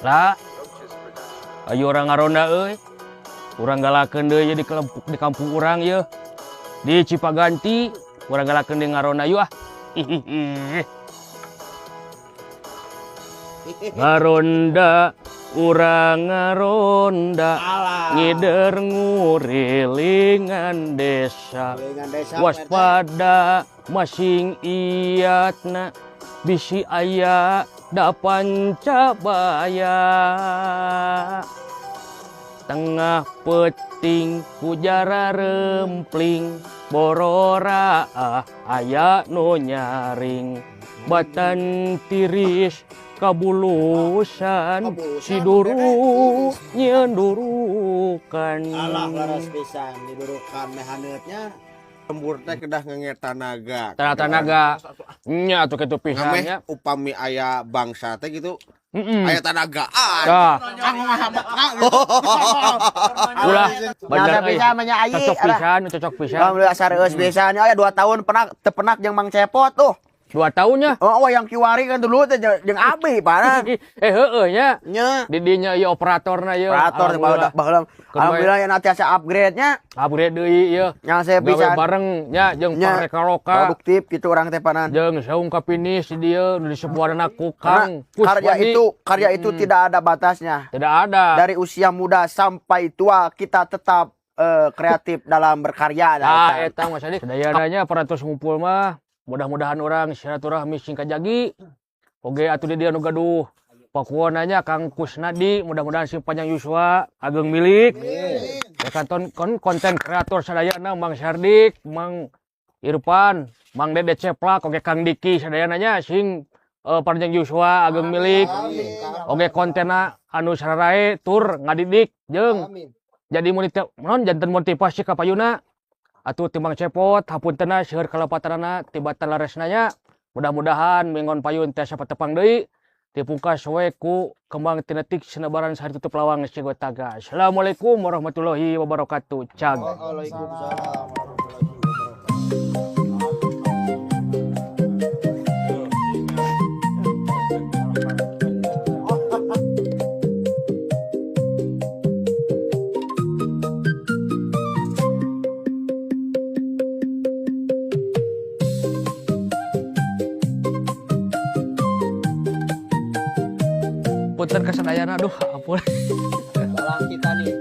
Lah, ayo urang ngaronda euy. Urang galakeun deui di kelempuk di kampung urang yeuh. Di Cipaganti, urang galakeun deui ngaronda yeuh ah. Hihihi. Ngaronda, urang ngaronda, ngider ngurilingan desa. Waspada masing iatna, bisi aya da pancabaya. Tengah peting kujara rempling, bororaah aya nu nyaring. Batan tiris kabulusan, si duru nyendurukan. Alah, leres pisan didurukan meh haneutnya. Lembur teh kedah ngenge tanaga. Tanaga nya atuh kitu pisan Ngameh nya. Upami aya bangsa teh gitu. Heeh. Aya tanagaan. Tah, ulah bener Nah, euy. bisa mah nya ayi. Cocok pisan, cocok pisan. Alhamdulillah sareus pisan. Aya 2 tahun pernah teu penak jeung Mang Cepot tuh. 2 tahunnya. Oh, yang kiwari kan dulu teh jeung abi parah. Eh, heeh nya. Nya. Di dinya ieu operatorna ieu. Operator Alhamdulillah. baheula. Alhamdulillah ya nanti asa upgrade-nya. Upgrade deui ieu. Yang saya Gawe pisan. bareng nya jeung Nya. parekaloka. Produktif gitu orang teh panan. Jeung saung kapinis di dieu nu disebuahna ku Karena Kang karya Kuswandi. itu karya itu tidak ada batasnya. Tidak ada. Dari usia muda sampai tua kita tetap kreatif dalam berkarya. Ah, Eta. eta Mas Adi. Sadayana parantos ngumpul mah mudah-mudahan orang silaturahmi sing kajagi. Oge atuh di dieu nu gaduh pakuwonanya Kang Kusnadi, mudah-mudahan sing panjang yuswa ageng milik. Ya kanton kon konten kreator sadayana Mang Sardik, Mang Irfan, Mang Dede Ceplak, oge Kang Diki sadayana nya sing panjang yuswa ageng milik. Oge kontenna anu sararae tur ngadidik jeung jadi non janten motivasi ka payuna. Atuh timbang cepot hapuntenna seueur kalepatanana tibatan laresna. Mudah-mudahan mingon payun tiasa patepang deui. Dipungkas we ku kembang tinetik senebaran sehari tutup lawang sigo taga. Assalamualaikum warahmatullahi wabarakatuh. Cag. Waalaikumsalam warahmatullahi wabarakatuh. Punten kasadayana, aduh ampun. Balang kita nih.